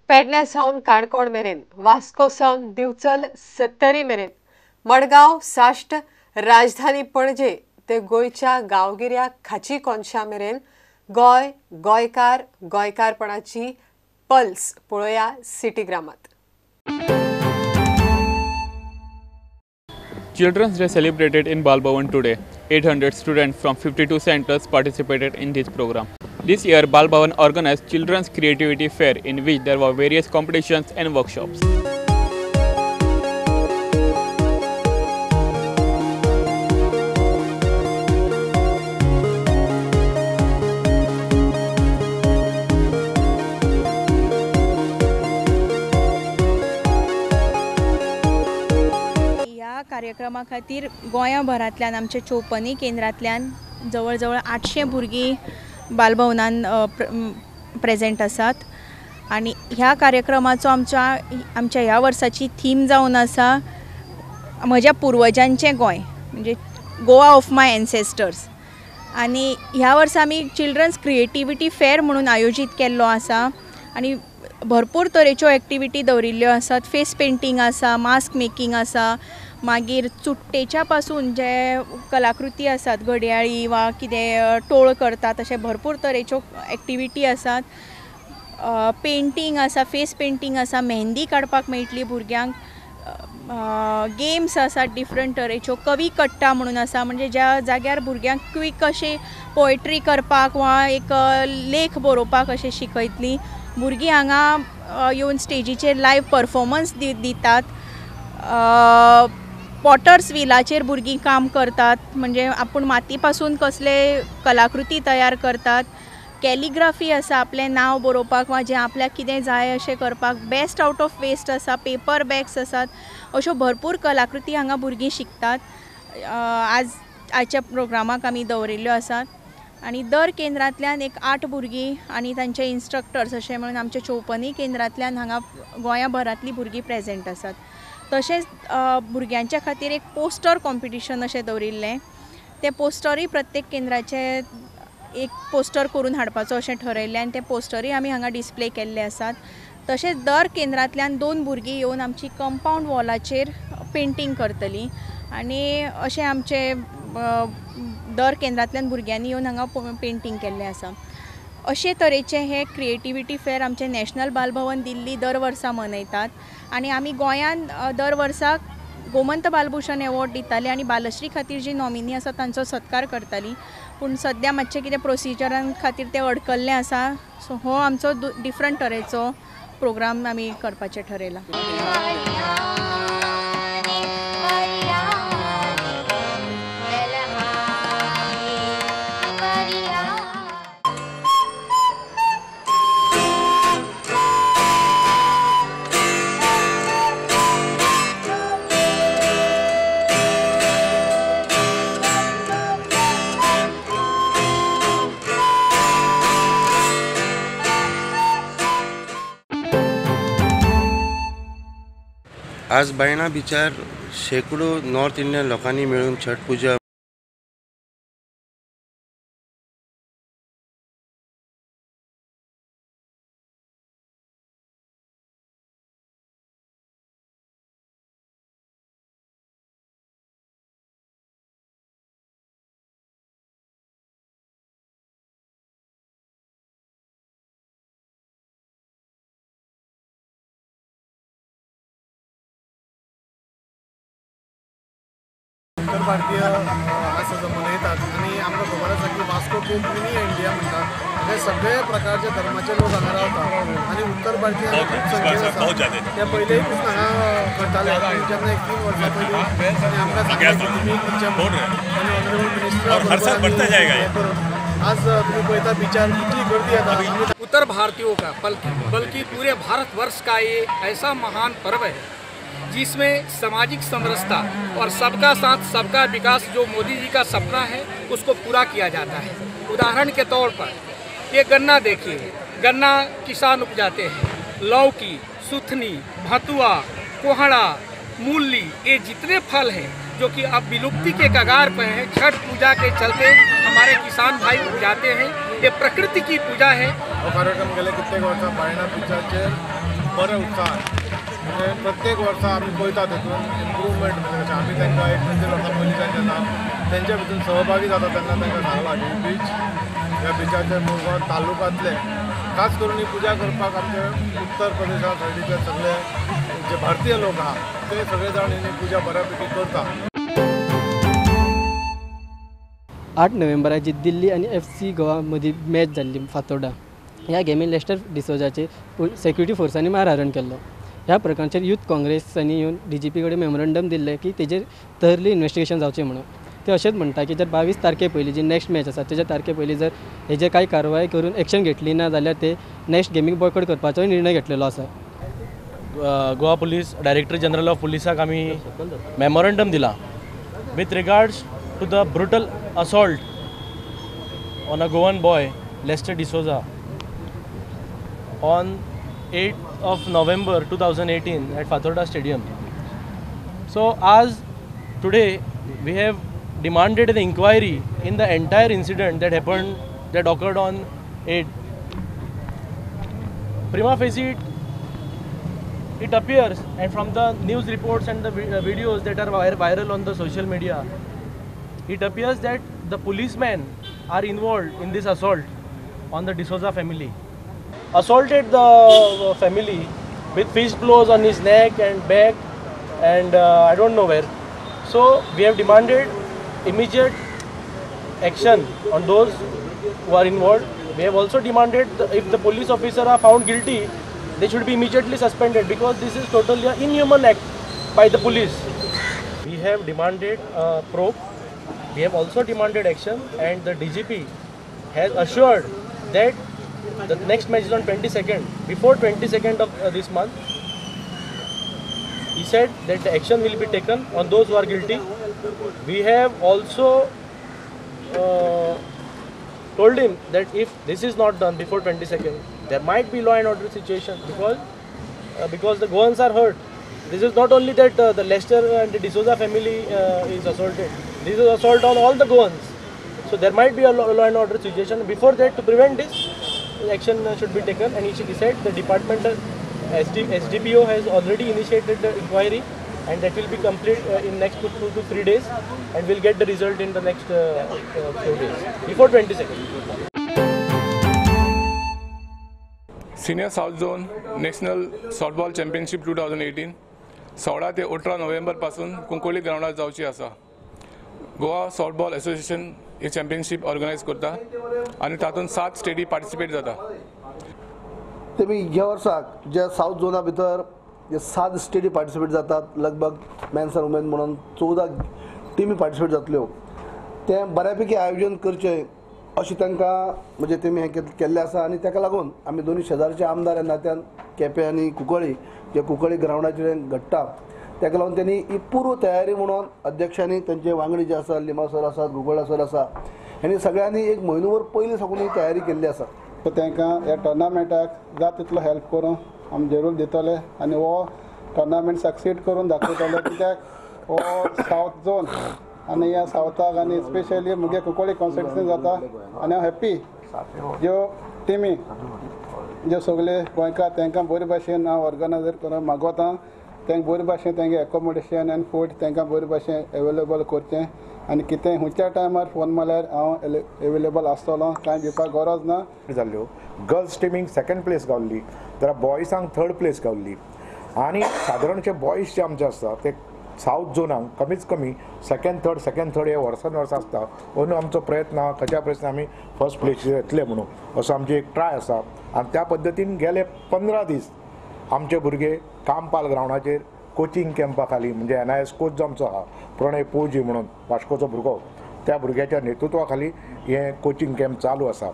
पेडण्या सावन काणकोण मेरेन, वास्को सावन दिवचल सत्तरी मेरेन, मडगांव साश्ट, राजधानी पणजे ते गोंयच्या गांवगिऱ्या खाची कोनशा मेरेन गोंय, गोंयकार, गोंयकारपणाची पल्स पळोवया सिटीग्रामात. Children's Day celebrated in Bal Bhavan today. 800 students from 52 centers participated in this program. This year, Bal Bhavan organized Children's Creativity Fair in which there were various competitions and workshops. कार्यक्रमा खातीर गोंयभरांतल्यान आमच्या 54 केंद्रांतल्यान जवळ जवळ 800 भुरगीं बालभवनान present आसात आनी ह्या कार्यक्रमाचो आमच्या आमच्या ह्या वर्साची थीम जावन आसा म्हज्या पुर्वजांचें गोंय, म्हणजे गोवा ऑफ my ancestors. आनी ह्या वर्सा आमी चिल्ड्रन्स क्रिएटिविटी फेअर म्हणून आयोजीत केल्लो आसा आनी भरपूर तरेच्यो एक्टिविटी दवरिल्ल्यो आसात. फेस पेंटींग आसा, मास्क मेकिंग आसा, मागीर चुट्टेच्या पासून जे कलाकृती आसात, घडयाळी वा कितें टोळ करतात, अशे भरपूर तरेच्यो एक्टिविटी आसात. पेंटींग आसा, फेस पेंटींग आसा, मेहंदी काडपाक मेळटली भुरग्यांक, गेम्स आसात डिफरंट तरेच्यो, कवी कट्टा म्हणून आसा, म्हणजे ज्या जाग्यार भुरग्यांक क्वीक अशें पोएट्री करपाक वा एक लेख बरोवपाक अशें शिकयतलीं. भुरगीं हांगा येवन स्टेजीचेर लायव्ह परफॉर्मन्स दितात. पॉटर्स व्हिलाचेर भुरगीं काम करतात, म्हणजे आपूण माती पासून कसले कलाकृती तयार करतात. कॅलिग्राफी आसा, आपलें नांव बरोवपाक वा जें आपल्याक कितें जाय अशें करपाक. बेस्ट आवट ऑफ वेस्ट आसा, पेपर बॅग्स आसात, अश्यो भरपूर कलाकृती हांगा भुरगीं शिकतात. आज आजच्या प्रोग्रामाक आमी दवरिल्ल्यो आसात आनी दर केंद्रांतल्यान एक 8 भुरगीं आनी तांचे इन्स्ट्रक्टर्स अशें म्हणून आमच्या 54 केंद्रांतल्यान हांगा गोंयभरांतलीं भुरगीं प्रेजेंट आसात. तशेंच भुरग्यांच्या खातीर एक पोस्टर कॉम्पिटिशन अशें दवरिल्लें, तें पोस्टरूय प्रत्येक केंद्राचें एक पोस्टर करून हाडपाचो अशें ठरयल्लें आनी तें पोस्टरूय आमी हांगा डिस्प्ले केल्ले आसात. तशेंच दर केंद्रांतल्यान 2 भुरगीं येवन आमची कंपावंड वॉलाचेर पेंटींग करतलीं आनी अशें आमचे दर केंद्रांतल्यान भुरग्यांनी येवन हांगा पेंटींग केल्लें आसा. अशे तरेचे हे क्रिएटिविटी फेअर आमचे नॅशनल बालभवन दिल्ली दर वर्सा मनयतात आनी आमी गोंयांत दर वर्सा गोमंत बालभूषण एवॉर्ड दिताले आनी बालश्री खातीर जी नॉमिनी आसा तांचो सत्कार करताली, पूण सद्या मातशें कितें प्रोसिजरां खातीर तें अडकल्लें आसा. सो हो आमचो डिफरंट तरेचो प्रोग्राम आमी करपाचें ठरयलां. आज बायणा बिचार शेकडो नॉर्थ इंडियन लोकांनी मेळून छठ पूजा उत्तर भारतीय हांगा मनयतात आनी आमकां खबर आसा की वास्को खूब मिनी इंडिया म्हणटात, हे सगळे प्रकारचे धर्माचे लोक हांगा रावतात आनी उत्तर भारतीय खूब संख्येन आसा. ते पयलीं पसून हांगा करताले जेन्ना एक 3 वर्सां पयलीं आनी आमकां सांगलें की तुमी करचें म्हणून आनी ऑनरेबल मिनिस्टर करून आज तुमी पळयता बिचार कितली गर्दी येता. उत्तर भारतीयों का बल्कि पूरे भारतवर्ष का ये ऐसा महान पर्व है जिसमें सामाजिक समरसता और सबका साथ सबका विकास जो मोदी जी का सपना है उसको पूरा किया जाता है। उदाहरण के तौर पर ये गन्ना देखिए, गन्ना किसान उपजाते हैं, लौकी, सुथनी, भतुआ, कोहड़ा, मूली, ये जितने फल हैं जो कि अब विलुप्ति के कगार पर हैं, छठ पूजा के चलते हमारे किसान भाई उपजाते हैं। ये प्रकृति की पूजा है। कार्यक्रम गेले कित्येक वर्सां बायणा बिचाचेर बऱ्या उत्साहान म्हणजे प्रत्येक वर्सा आमी पळयता तेतून इम्प्रूवमेंट म्हणजे आमी तांकां एक 2-3 वर्सां पयलींच्यान जेन्ना तेंच्या भितून सहभागी जाता तेन्ना तांकां सांगलां की बीच ह्या बिचाचेर मुरगांव तालुकांतले खास करून ही पुजा करपाक आमचे उत्तर प्रदेशा सायडीचे सगळे जे भारतीय लोक आहा ते सगळे जाण ही पुजा बऱ्या पैकी करता. 8 नोव्हेंबराक जी दिल्ली आनी FC Goa मदीं मॅच जाल्ली फातोर्डा, ह्या गेमीन लेस्टर डिसोजाचे सेक्युरिटी फोर्सांनी मारहारण केल्लो. ह्या प्रकरणाचेर यूथ काँग्रेसांनी येवन DGP कडेन मेमोरंडम दिल्लें की तेजेर थरली इन्वेस्टिगेशन जावचें म्हणून. ते अशेंच म्हणटा की जर 22 तारखे पयलीं जी नेक्स्ट मॅच आसा तेज्या तारखे पयलीं जर हेजेर कांय कारवाय करून एक्शन घेतली ना जाल्यार ते नेक्स्ट गेमीक बॉयकॉट करपाचोय निर्णय घेतलेलो आसा. Goa police director general of पुलिसाक आमी मेमोरंडम दिलां with regards to the brutal assault on a Goan boy Lester D'Souza on 8th of November 2018 at Fatorda Stadium. So as today we have demanded an inquiry in the entire incident that happened, that occurred on 8th. Prima facie it appears, and from the news reports and the videos that are viral on the social media, it appears that the policemen are involved in this assault on the D'Souza family. Assaulted the family with fist blows on his neck and back and I don't know where. So we have demanded immediate action on those who are involved. We have also demanded if the police officer are found guilty, they should be immediately suspended, because this is totally an inhuman act by the police. We have demanded a probe. We have also demanded action, and the DGP has assured that the next match is on 22nd. Before 22nd of this month, he said that the action will be taken on those who are guilty. We have also told him that if this is not done before 22nd, there might be law and order situation, because the Goans are hurt. This is not only that the Lester and the D'Souza family is assaulted. This is assault on all the Goans. So there might be a law and order situation. Before that, to prevent this, action should be taken. And he said the department SDPO has already initiated the inquiry, and that will be complete in next 2 to 3 days, and we'll get the result in the next few days, before 22nd. Senior South Zone National Softball Championship 2018 16 ते 18 नोव्हेंबर पासून कुंकळ्ळी ग्रावंडार जावची आसा. Goa softball association ही championship organise करता आनी तातूंत 7 स्टेटी participate जाता. तेमी ह्या वर्साक ज्या सावथ झोना भितर जे 7 स्टेटी पार्टिसिपेट जातात, लगभग मॅन्स आनी वुमेन म्हणून 14 टिमी पार्टिसिपेट जातल्यो, तें बऱ्यापैकी आयोजन करचें अशें तांकां म्हणजे तेमी हें केल्लें आसा. आनी ताका लागून आमी दोनूय शेजारचे आमदार ह्या नात्यान केपें आनी कुंकळ्ळी जे कुंकळ्ळी ग्रावंडाचेर घडटा ताका लागून तेणी ही पूर्व तयारी म्हणून अध्यक्षांनी तेंचे वांगडी जे आसा, लिमा सर आसात, गुगळा सर आसा, हांणी सगळ्यांनी एक म्हयनोभर पयलीं साकून ही तयारी केल्ली आसा. तांकां ह्या टोर्नामेंटाक जाता तितलो हेल्प करूं आमी जरूर दितले आनी हो टोर्नामेंट सक्सीड करून दाखयतले, कित्याक हो सावथ झोन आनी ह्या सावथाक आनी स्पेशली मुगे कुंकळ्ळी कॉन्स्टिट्युन्सी जाता आनी हांव हॅप्पी ज्यो टिमी ज्यो सगळे गोंयकार तांकां बरे भाशेन हांव ऑर्गनायजर करून मागवता, तांकां बरे भाशेन तेंगे एकोमोडेशन आनी फूड तांकां बरे भाशेन एवेलेबल करचें आनी कितें खंयच्या टायमार फोन मारल्यार हांव एवेलेबल आसतलो, कांय भिवपाक गरज ना. जाल्ल्यो गर्ल्स टिमीक सेकंड प्लेस गावल्ली, जाल्यार बॉयजांक थर्ड प्लेस गावल्ली. आनी सादारण जे बॉयज जे आमचे आसता ते सावथ झोनाक कमीत कमी सेकंड थर्ड हे वर्सान वर्स आसता. अंदू आमचो प्रयत्न आहा ताच्या प्रयत्न आमी फर्स्ट प्लेसीर येतले म्हणून असो आमची एक ट्राय आसा. आनी त्या पद्दतीन गेले 15 दीस आमचे भुरगे कामपाल ग्रावंडाचेर कोचिंग कॅम्पा खाली, म्हणजे NIS coach जो आमचो आहा प्रणय पोजी म्हणून वास्कोचो भुरगो, त्या भुरग्याच्या नेतृत्वा खाली हें कोचिंग कॅम्प चालू आसा.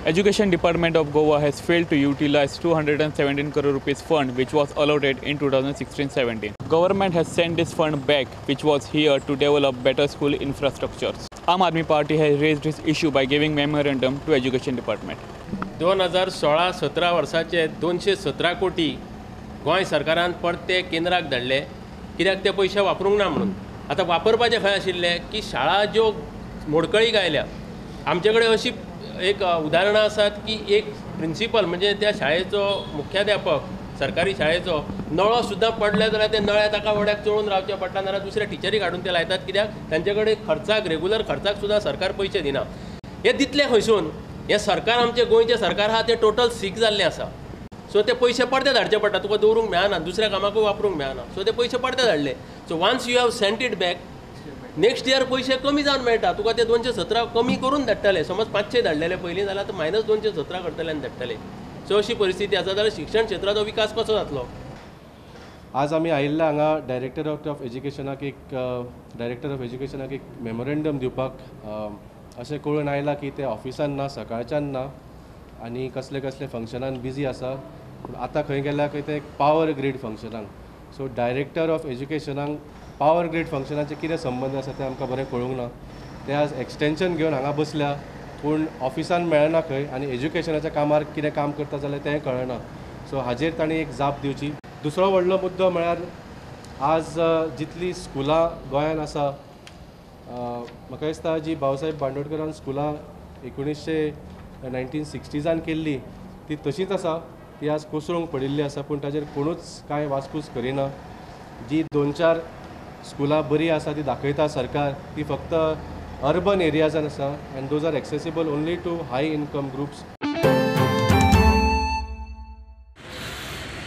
Education Department of Goa has failed to utilize 217 crore rupees fund which was allotted in 2016-17. Government has sent this fund back which was here to develop better school infrastructures. Aam Aadmi Party has raised this issue by giving memorandum to Education Department. 2016-17 वर्साचे 217 कोटी गोंय सरकारान परते केंद्राक धाडले, कित्याक ते पयशे वापरूंक ना म्हणून. आतां वापरपाचे खंय आशिल्ले की शाळा ज्यो मोडकळीक आयल्या, आमचे कडेन अशी एक उदाहरणां आसात की एक प्रिंसिपल म्हणजे त्या शाळेचो मुख्याध्यापक सरकारी शाळेचो नळो सुद्दां पडले जाल्यार ते नळे ताका वड्याक चोळून रावचे पडटा, नाजाल्यार दुसऱ्या टिचरीक हाडून ते लायतात, कित्याक तांचे कडेन खर्चाक रेगुलर खर्चाक सुद्दां सरकार पयशे दिना. हे दितले खंयसून? हें सरकार आमचें गोंयचें सरकार आहा तें टोटल सीक जाल्लें आसा. सो ते पयशे परते धाडचे पडटा, तुका दवरूंक मेळना, दुसऱ्या कामाकूय वापरूंक मेळना. सो ते पयशे परते धाडले. So once you have sent it back, next year पयशे कमी जावन मेळटा तुका. ते 217 कमी करून धाडटले. समज 500 धाडलेले पयलीं जाल्यार आतां मायनस 217 करतले आनी धाडटले. सो अशी परिस्थिती आसा जाल्यार शिक्षण क्षेत्राचो विकास कसो जातलो? आज आमी आयिल्ले हांगा डायरेक्टर ऑफ एज्युकेशनाक एक मेमोरेंडम दिवपाक. अशें कळून आयलां की ते ऑफिसान ना, सकाळच्यान ना आनी कसले कसले फंक्शनान बिजी आसा. पूण आतां खंय गेल्या खंय ते पावर ग्रीड फंक्शनाक. सो डायरेक्टर ऑफ एज्युकेशनाक पावर ग्रीड फंक्शनाचे कितें संबंद आसा तें आमकां बरें कळूंक ना. ते आज एक्सटेंशन घेवन हांगा बसल्या, पूण ऑफिसान मेळना खंय आनी एज्युकेशनाच्या कामार कितें काम करता जाल्यार तें कळना. सो हाजेर तांणी एक जाप दिवची. दुसरो व्हडलो मुद्दो म्हळ्यार आज जितलीं स्कुलां गोंयांत आसा, म्हाका दिसता जी भाऊसाहेब बांदोडकरान स्कुलां 1960s केल्ली ती तशीच आसा, ती आज कोसळूंक पडिल्ली आसा, पूण ताजेर कोणूच कांय वासपूस करिना. जी 2-4 स्कुलां बरीं आसा ती दाखयता सरकार, ती फक्त अर्बन एरियाजान आसा and those are accessible only to high income groups.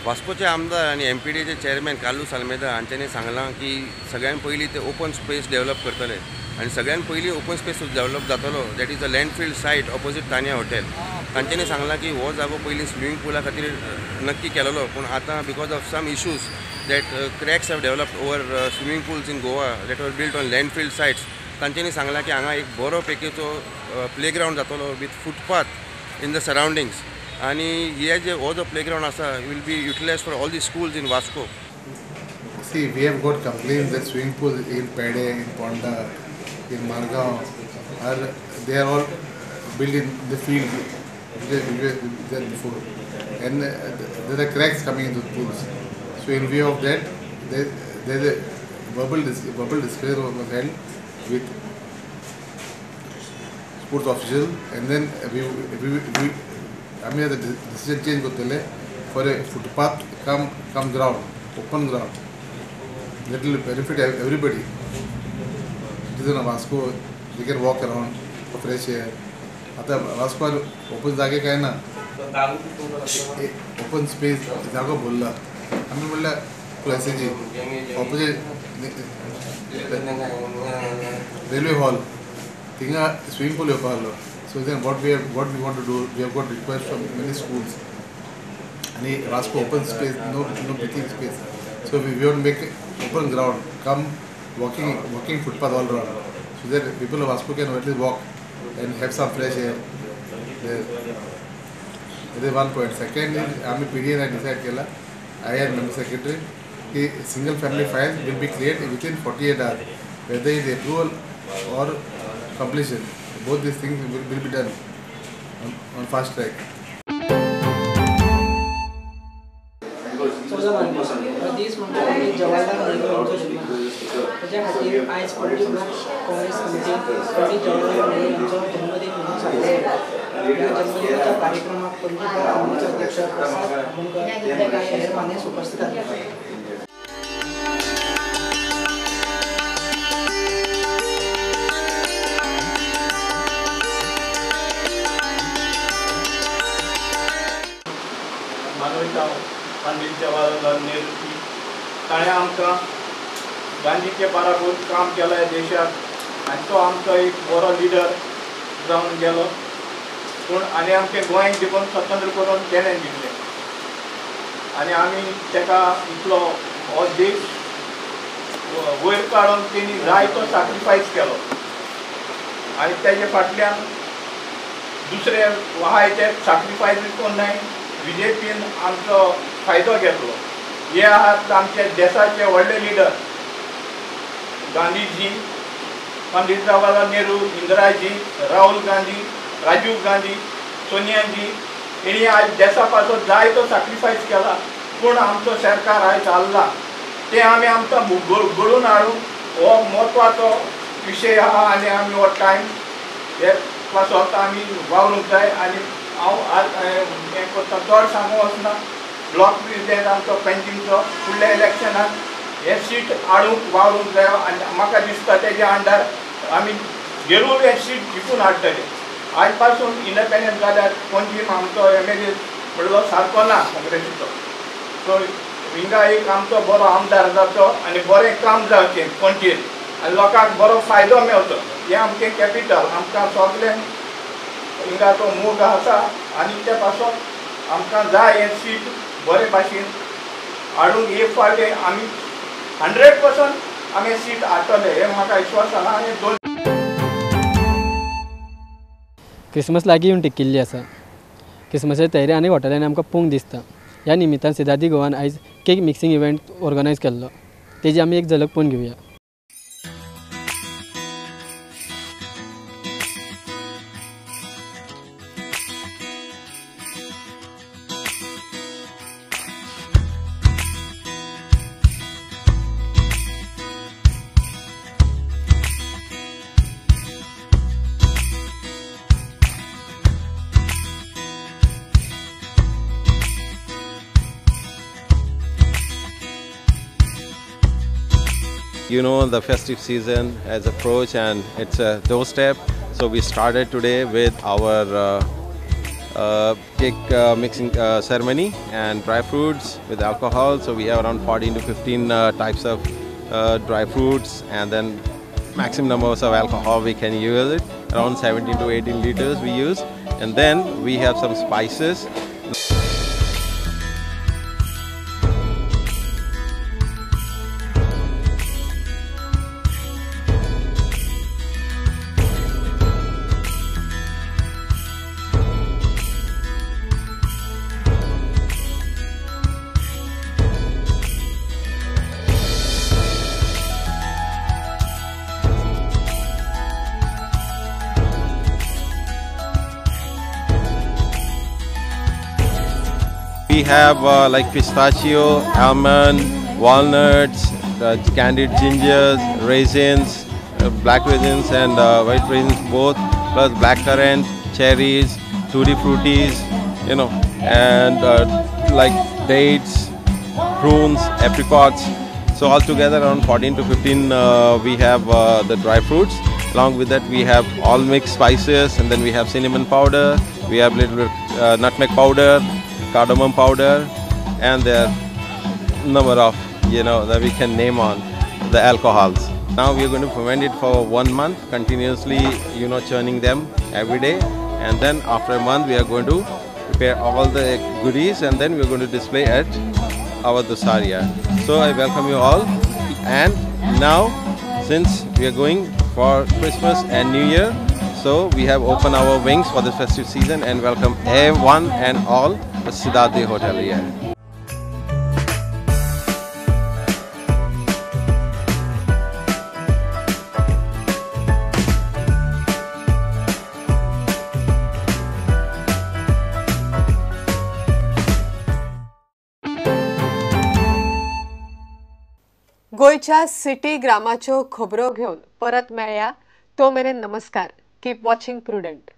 वास्कोचे आमदार आनी एमपीडीचे चेअरमॅन कार्लूस आल्मेदा हांच्यांनी सांगलां की सगळ्यान पयलीं ते ओपन स्पेस डेव्हलप करतले आनी सगळ्यान पयलीं ओपन स्पेस डेव्हलप जातलो that is a landfill site opposite Tania hotel. तांच्यांनी सांगलां की हो जागो पयलीं स्विमींग पुला खातीर नक्की केलेलो, पूण आतां because of some issues that cracks have developed over swimming pools in Goa that were built on landfill sites, तांच्यांनी सांगलां की हांगा एक बरो पेकेचो प्लेग्रावंड जातलो with footpath in the surroundings आनी हे जे हो जो प्लेग्रावंड आसा will be utilise for all the schools in Vasco. See, we have got complaints that swimming pools in Pede, in Ponda, in Margao, are they are all built in the field which were before, and there are cracks coming into the pools. So in view of that, there is a verbal discussion was held with sports official, and then we I mean the decision change करतले for a footpath come ground, open ground that will benefit everybody. Citizen of Vasco, they can walk around for fresh air. आतां वास्कोर open जागे काय ना, open space जागो भरला. आमी म्हणल्यार प्लॅसेजी opposite railway hall थिंगा स्विमींग पूल येवपा आहलो. So then what we want to do, we have got request from many schools आनी Vasco open space, no breathing space. So we want make open ground come walking footpath all round, so that people of Vasco can at least walk and have some fresh air there. That is one point. Second is, आमी PDA decide केला, I and member secretary, की single family files will be cleared within 48 hours, whether it is approval or completion. Both these things will be done on fast track. दीस म्हणटा पंडित जवाहरलाल नेहरू हांचो जल्मदीस. ताच्या खातीर आयज पणजी ब्लॉक काँग्रेस कमिटीन पंडित जवाहरलाल नेहरू हांचो जल्मदीन म्हणून साजरो केला. ह्या जल्मदिनाच्या कार्यक्रमाक पणजी ब्लॉक काँग्रेसचे अध्यक्ष प्रसाद आमोणकर हे हेर मानेस्त उपस्थित आसले. पंडित जवाहरलाल नेहरू ताणें आमकां गांधीचे बाराबर काम केलां देशाक आनी तो आमचो एक बरो लिडर जावन गेलो. पूण आनी आमचें गोंय देखून स्वतंत्र करून तेणें दिल्लें आनी आमी ताका इतलो हो देश वयर काडून तेणी जायतो सॅक्रिफायस केलो आनी तेजे फाटल्यान दुसरे आहाय ते सॅक्रिफायस कोण नाय, बीजेपीन आमचो फायदो घेतलो. हे आहात आमचे देशाचे व्हडले लिडर गांधीजी, पंडित जवाहरलाल नेहरू, इंदिराजी, राहुल गांधी, राजीव गांधी, सोनियाजी, हेणी आयज देसा पासून जायतो सॅक्रिफायस केला. पूण आमचो सरकार आयज हाल्ला तें आमी आमकां घडोवन हाडूंक हो म्हत्वाचो विशय आहा आनी आमी हो टायम हे पासत आमी वावरूंक जाय. आनी हांव आज हें करता, चड सांगूंक वचना. ब्लॉक प्रेसिडेंट आमचो पणजीमचो फुडल्या इलेक्शनाक हें सीट हाडूंक वावरूंक जाय आनी म्हाका दिसता तेज्या अंडर आमी जरूर हें सीट जिखून हाडटले. आयज पासून इंडिपेंडंट जाल्यार पणजीम आमचो एम एल ए म्हणलो सारको ना काँग्रेसीचो. सो हिंगा एक आमचो बरो आमदार जावचो आनी बरें काम जावचें पणजेन आनी लोकांक बरो फायदो मेळचो. हें आमचें कॅपिटल, आमकां सगळें हिंगा तो मोग आसा आनी ते पासून आमकां जाय हें सीट बरे भाशेन हाडूंक. एक फावटी आमी 100% आमी सीट हाडटले हें म्हाका विश्वास आसा. आनी दोन क्रिसमस लागीं येवन टिकिल्ली आसा. क्रिसमसाची तयारी आनी हॉटेलांनी आमकां पळोवंक दिसता. ह्या निमित्तान सिदादी गोवान आयज केक मिक्सिंग इव्हेंट ऑर्गनायज केल्लो, तेजी आमी एक झलक पळोवन घेवया. You know, the festive season has approached and it's a doorstep. So we started today with our cake mixing ceremony and dry fruits with alcohol. So we have around 14 to 15 types of dry fruits, and then maximum numbers of alcohol we can use it, around 17 to 18 liters we use. And then we have some spices. We have like pistachio, almond, walnuts, candied gingers, raisins, black raisins and white raisins both, plus blackcurrant, cherries, tutti fruities, you know, and like dates, prunes, apricots. So all together around 14 to 15 we have the dry fruits. Along with that we have all mixed spices, and then we have cinnamon powder, we have little bit nutmeg powder, cardamom powder, and there are number of, you know, that we can name on the alcohols. Now we are going to ferment it for 1 month continuously, you know, churning them every day, and then after a month we are going to prepare all the goodies, and then we are going to display at our Dosaria. So I welcome you all, and now since we are going for Christmas and New Year, so we have opened our wings for the festive season and welcome everyone and all to Cidade Hotel here. गोंयच्या city ग्रामाच्यो खबरो घेवन परत मेळया, तो मेरेन नमस्कार. Keep watching Prudent.